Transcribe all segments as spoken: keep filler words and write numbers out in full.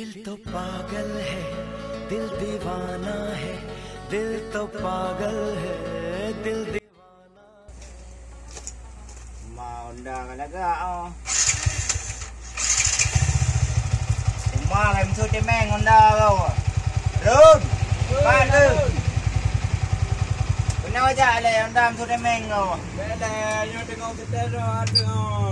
दिल तो पागल है, दिल दीवाना है, दिल तो पागल है, दिल दीवाना है। Ma Honda ka lagak, oh. Uma ka meusu timeng Honda kau. Run, pat tu. Keunoe jak lé Honda meusu timeng kau. Bèk lé, nyoe teungoh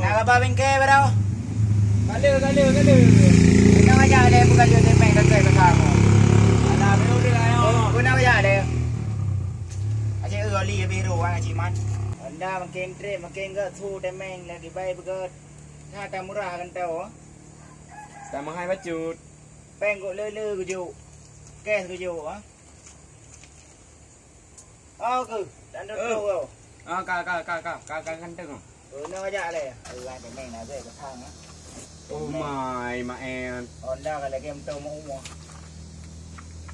Nah, kaba bengke baroe. Kale, kale, kale. Kena ajak lé bukan dia temeng kata kata aku. Alah, beu dia ayo. Kena ajak lé. Aje oli biru ah, Cik Man. Honda makin trip, makin gak su temeng lagi baik begot. Nah, tak murah kan tau. Tak mahal bacut. Peng kok lele kejuk. Kes kejuk ah. Oh, ke? Dan duduk kau. Ah, ka, ka, ka, ka, ka, ka, kanteng. Oh, na ajak lé. Orang temeng nak ke petang ah. Oh my, Maen. Honda ka lagi meutu mau umur.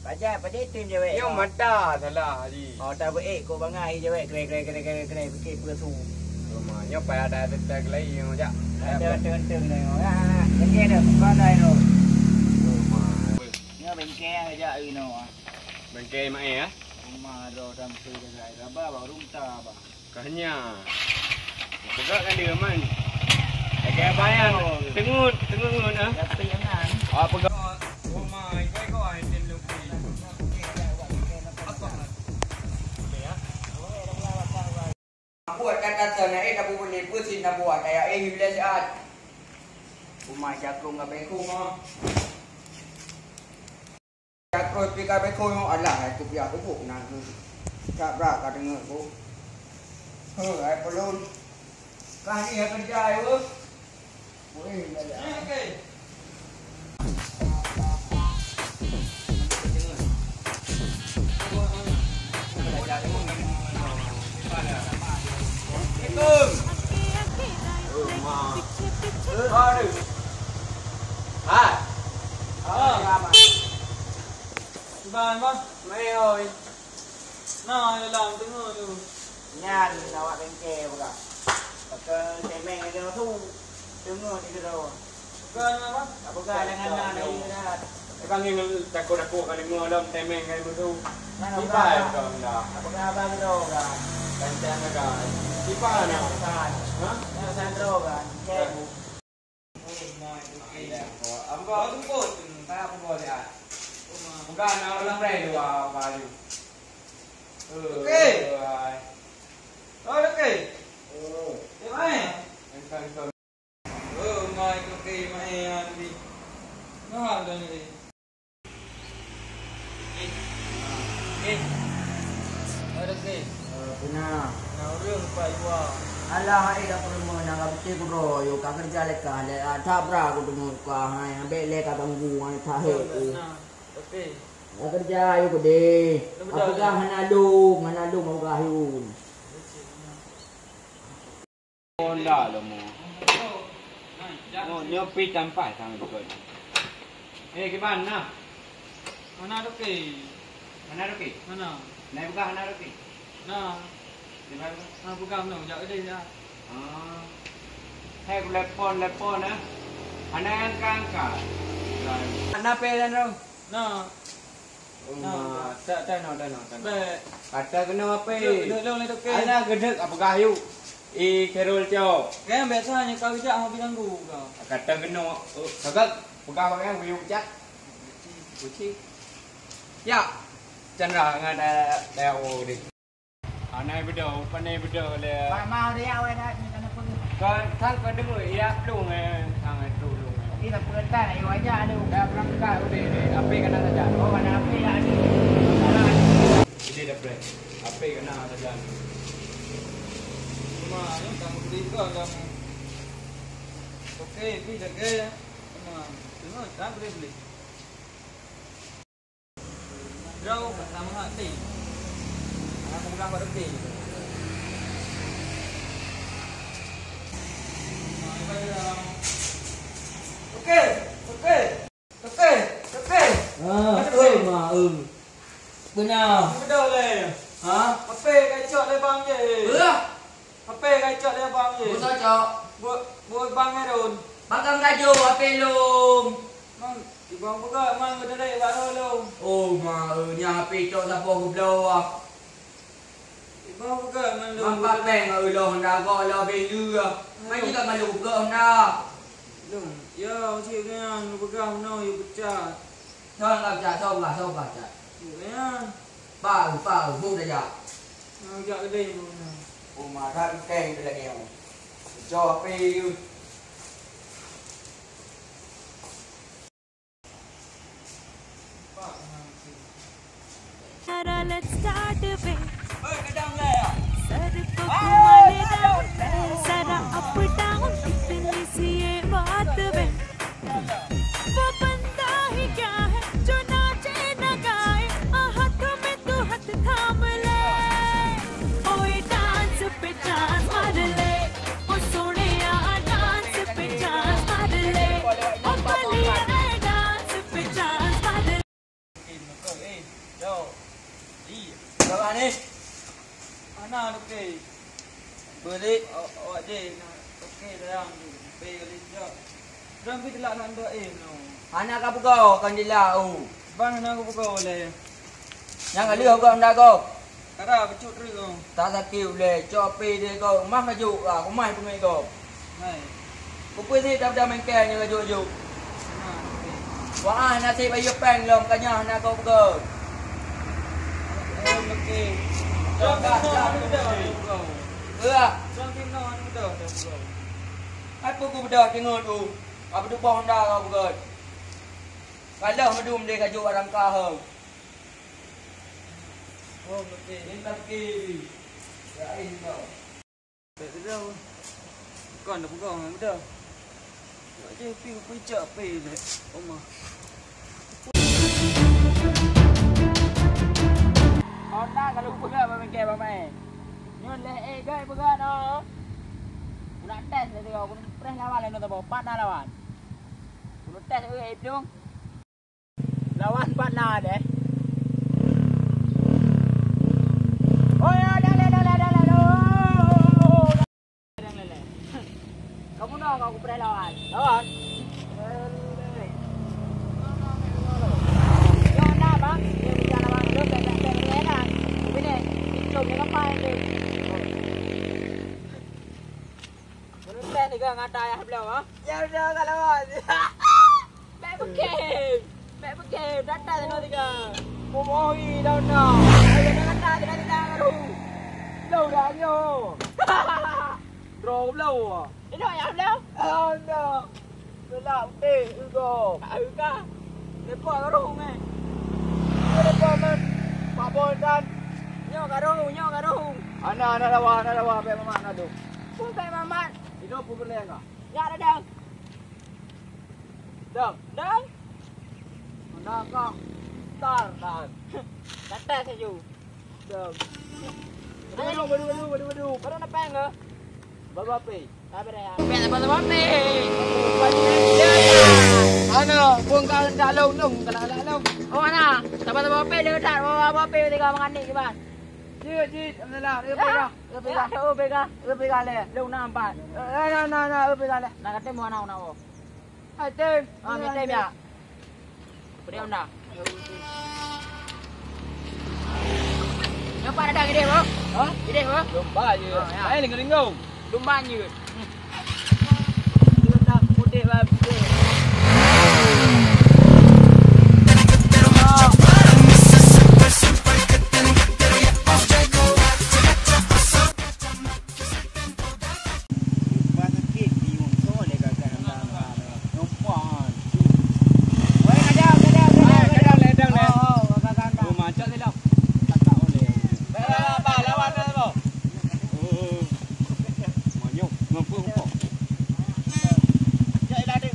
Paja, paja tim jawek. Nyo mata salah tadi. Oh, tak beek kau bangai jawek kre kre kre kre kre fikir peue su. Oh my, nyo payah ada tetap lagi nyo jak. Ada ada ada. Ah, lagi ada, pandai tu. Oh my. Nyo bengkeng aja ino ah. Bengke Maen, eh? Uma droe dam tu jaga raba ba ureueng ta ba. Kanya. Peugah kan dia man. Lagi abang yang tengut, tengut ngon ah. Tapi jangan. Ah, peugah. Uma, ikoi-ikoi ai tem lupi. Apa? Buat kata sana eh, tak boleh pusing nak buat kayak eh, bila sihat. Uma jagung nggak bengkong ah. Jakroi pih ka beuko nyoe alah, hai kupiah hubok na. Cak bra ka deungoe ko. Heh, hai peulon. Kah ni hai keureuja hai weueh. Weh, ya, ya. Assalamualaikum. Oh, ma. Aduh. Hai. Ah. Kiban, Bang? Mai, oi. Nah, dalam tengah tu. Nyan awak bengke buka. Pakai temeng ada tu. Tengah di kedua. Bukan apa? Tak bukan dengan anak lagi dah. Bukan yang takut-takut kali mu dalam temeng kali tu. Nah, tiba bukan. Kau dah. Apa khabar tu dah? Kancang dah. Tiba nak. Bukan. Ha? Yang sandro kan. Cek. Ambo jemput. Bukan orang lain dua kali. Okey. Oh, okey. Oh. Okey, mai. Entah, entah. Oh, mai, okey, mai, Andi. Nah, dah ni. Eh. Ada ke? Eh, puna. Nah, urang lupa jua. Alah, hai dah peurumoh, nang ka beutôi keudroe, yôh ka keureuja lé kah, lé, ah, that bra kudeungoe kah, hai, bèk lé ka ganggu, hai, that hé. Nah, okey. Ka keureuja, yôh keudéh. Lu betul. Aku kah hana lôn, hana lôn, aku kah yun. Honda lo mo. Oh, nyoe pi tampai sang dukon. Eh, kiban na? Mana Roke? Mana Roke? Mana? Nai buka mana Roke? Na. Di mana? Na buka mana? Jak deh ya. Ah. Hai, ku telepon, telepon, eh. Hana angkat-angkat. Hana pe dan dong. Na. Oh, ma, tak, tak, no, tak, no, tak, no. Bèk. Kata kena apa? Duduk, duduk, duduk, okey. Alah, gedek, apa kayu? Eh, Khairul, cok. Kan biasa hanya kau jak, mau bilang gua. Kata kena, oh, kagak, pegang, pegang, buyung cat. Kucing. Ya. Chandra, ngan ada, ada, oh, deh. Anai beudôh, pandai beudôh lé. Mak mau dia awai dah ni kana pun. Kan, kan kau dengar, ya, pelung, eh, sangat pelung, eh. Tapi tak pernah tak, ayo aja, aduh. Dah berangkat, udah, udah. Api kena saja. Oh, mana api dah ada. Ini dah break. Api kena saja. Cuma, ni kamu beli kau, kamu. Okey, beli jaga ya. Cuma, cuma, tak boleh beli. Droe ka sama hak teh. Anak muda baru teh. Okey. Oke. Oke. Oke. Ah, oke, ma, eh. Beuna. Beudôh lé. Ha? H P ka icok lé bang jih. Beuh? H P ka icok lé bang jih. Beusoe cok? Bu-, bu bang Harun. Bang ka meugaju H P lôn. Bang, ibang peugah man geudarek bak roh lôn. Oh, ma, eh, nyan H P cok saboh geubloe ah. Ibang peugah man lôn. Bang pat péng, eh, lôn honda gob lôn beng lé ah. Man jih ka malu peugah honda. Lôn, ya, cit nyan, lôn peugah meunoe, yue peucat. Soe nyang ka peucat, soe peugah, soe peugah peucat? Lôn nyan. Ba, ba, bu dah jak. Nyang jak keudeh bu nyan. Oh, ma, that keng lagèe nyoe. Cok H P yue. Let's start, babe. Sir को घुमाने down, जरा up down, इतनी सी ये बात, babe। वो बंदा ही क्या है जो नाचे न गाए, आ, हाथों में तू हाथ थाम ले। ओए डांस पे चांस मार ले, ओ सोनिया डांस पे चांस मार ले, ओ बलिया डांस पे चांस मार ले। Eh, yo. Ih, salah ni. Ana toke. Beurik awak je na toke dalam tu. Pe kali jok. Dang pi telak nak ndak eh no. Ana ka pegau kan dilak u. Bang na ka pegau le. Nyang ka lheueh gom dah gom. Kada bacut rui kong. Tak sakit uleh, cok pi deh kong, mah kajuk ah, kumai pengoi kong. Hai. Kupeue sit dah main keng nyang kajuk-juk. Nah, oke. Wah, nasib ayu peng lom kanyah na kong pegong. Oh, oke. Jom dah, jom dah. Iya. Jom kino dah, dah. Apa ku bedah tengok tu? Apa tu pohon dah kau pegong? Kalah medum deh kajuk orang kahau. Oh, betul. Minta kiri. Ya, eh, no. Betul. Kon dah pegang, betul. Nak je pi puncak pi dek. Oma. Honda kalau peugah bak bengkel bak main. Nyoe leh eh gai peugah no. Aku nak tes lagi, aku nak preh lawan lawan tu, empat dah lawan. Aku nak tes eh hidung. Lawan pat na deh. Oh ya, dah leh, dah leh, dah leh, dah leh. Kamu nak aku pernah lawan? Lawan. Yo, nak bang. Yo, bisa lawan. Yo, tak, tak, tak, tak, tak. Ini, ini cuma apa itu? Belum dah tiga ngata ya belum, ha? Ya udah, kalau Bèk beukem! Bèk beukem! Datang sana tiga! Memohi dah na! Ayo dah datang, dah datang baru! Lo dah nyo! Draw lo! Ini yang lo! Oh no! Gelap deh, ugo! Tak uga! Lepas baru meh! Lepas man! Pak Bol dan! Nyo garu, nyo garu! Ana, ana lawa, ana lawa, bèk mamat na tu! Pun bèk mamat! Hidup pun kena ka! Ya dah dah! Dam. Dam. Mana kau? Tar, tar. Kata saju. Dam. Aduh, aduh, aduh, aduh, aduh, aduh. Baru nak peng ke? Baru apa? Apa dah ya? Peng apa, apa? Mana? Pun kau tak long long, kena tak long. Oh, mana? Apa, apa? Dia tak apa-apa, dia makan ni, gimana? Cit, cit, alhamdulillah. Dia pegang, dia pegang. Dia pegang. Dia pegang leh. Dia nampak. Eh, na, na, na, dia pegang leh. Nak kata mau anak, anak, oh. Hai, tem. Ah, minta ya. Beri anda. Nampak ada gede, bro? Ha? Gede, bro? Lomba je. Ah, ya. Main linggau-linggau. Lomba je. Dia dah mudik lah, mudik. Rumah sakit bingung, soe lé gagal hamba. Numpang. Weh, kadang, kadang, kadang, kadang, kadang, kadang. Oh, oh, gagal hamba. Rumah cak silap. Tak, tak boleh. Bah, bah, bah, lawan dah, bah. Oh. Manyok, mampu kok. Cak dah ada.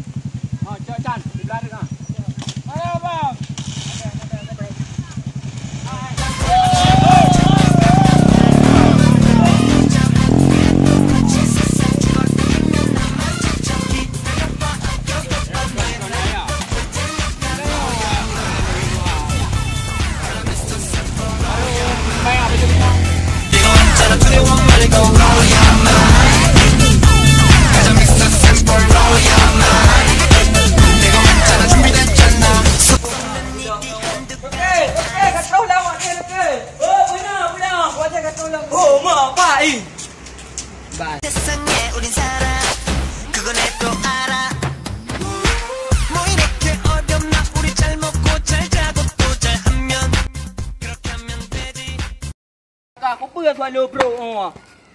Peue swallow bro, oh.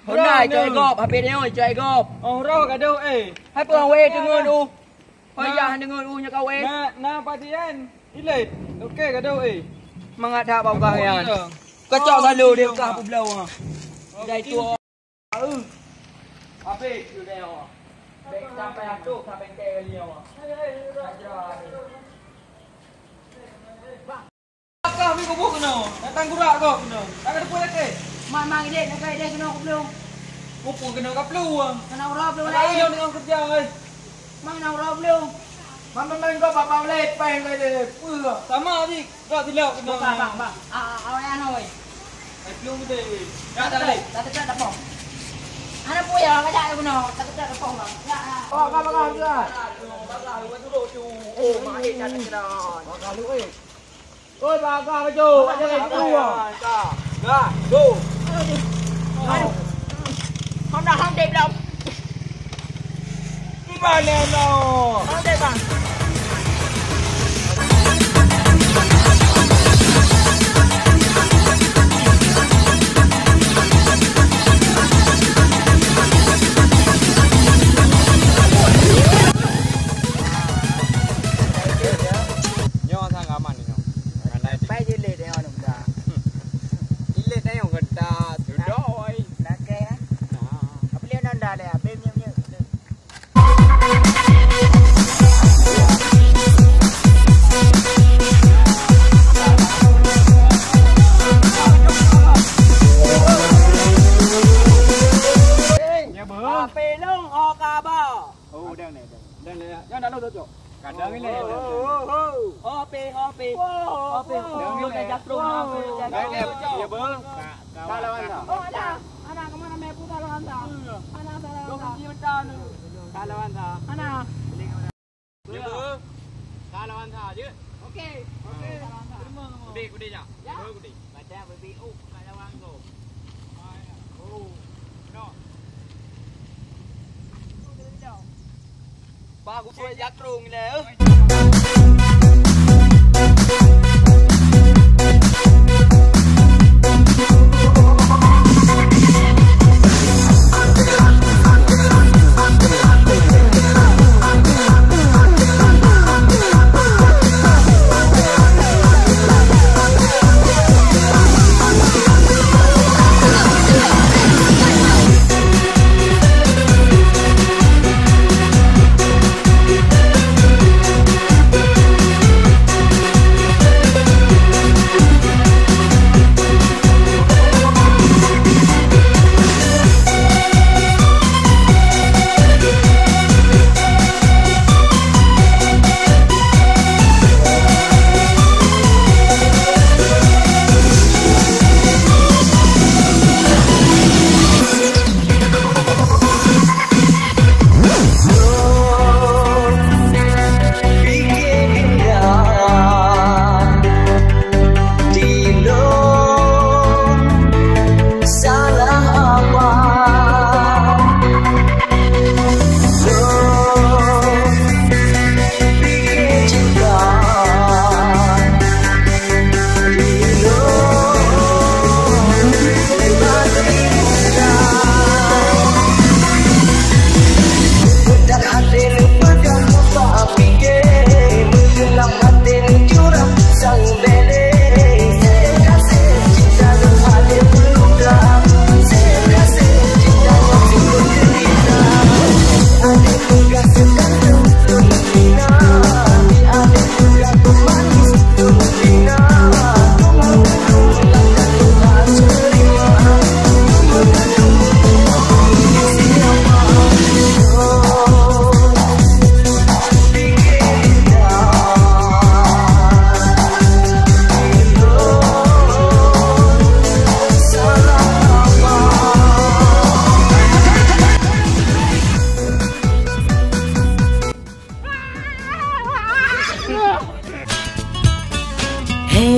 Honda cai gop, habéh nyoe cai gop. Oh, roh gadoh, eh. Hai peue wéh deungon uh. Hoi yah deungon uh nyoe ka wéh. Na, na pasien. Ilet. Okey gadoh, eh. Mangat that bak kah nyan. Kacok swallow dia kah peubloe, ah. Dai tu. Habéh tu dai, oh. Bek sampai atuh, sampai teh kali, oh. Aja. Kah mi kubu keunoe, datang gurak kah keunoe. Tak ada pun lagi. Mak, mak, idek, nak kai idek keunoe kupeulung. Kupu keunoe kapeulung. Keunoe uroe peulung laén. Ayo dengan kerja, eh. Mak, keunoe uroe peulung. Mak, mak, mak, kau bapak boleh peng kau idek. Peue? Sama, Dik. Kau silap keunoe. Bang, bang, bang. Ah, ah, awak yang noi. Eh, peulung gede, weh. Tak, tak, tak. Tak, tak, tak, tak, tak. Anak pun ya, kajak keunoe. Tak, tak, tak, tak, bang. Ya, ah. Oh, kau bagah juga. Bagah, bagah, duduk tu. Oh, mak, eh, tak terkenal. Bagah lu, eh. Oi, bagah baju, ada yang keluar. Gah, go. Aduh. Hang dah hang dek belum? Di mana no? Hang dek, bang. Nyoe sang aman nyoe. Pai jilid tengok ni muda. Jilid tengok kata sudah, oi. Nak ke, eh? Nah. Apa dia nanda dia? Bim, bim, bim. Ya, beuh. Api long ho kaba. Oh, dang ni, dang. Dang ni, ya. Jangan nak lolo, Cok. Kadang ni. Oh, oh, oh, oh. Hopi, hopi. Wow, hopi. Wow. Dang ni, ya, beuh. Salah anta. Oh, ada. Ana, kemana mepu salah anta? Iya. Ana salah anta. Dong di hutan tu. Salah anta. Ana. Iya, beuh. Salah anta je. Okey. Okey. Salah anta. Terima kasih. Kudé, kudé, ya. Ya. Beuh, kudé. Baca bebek, oh, bukan lawan kau. Oh, no. Bagus, jakrong ni, eh. हे,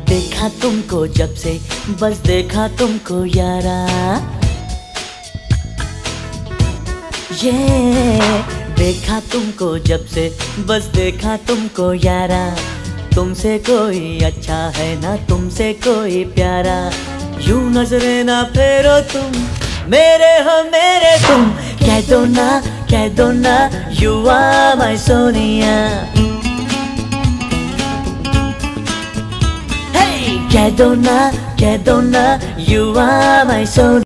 देखा तुमको जब से, बस देखा तुमको यारा। ये देखा तुमको जब से, बस देखा तुमको यारा। तुमसे कोई अच्छा है ना, तुमसे कोई प्यारा। यूं नजरें ना फेरो तुम, मेरे हो मेरे तुम। कह दो ना, कह दो ना, you are my सोनिया। Hey! कह दो ना, कह दो ना, you are my सोनिया।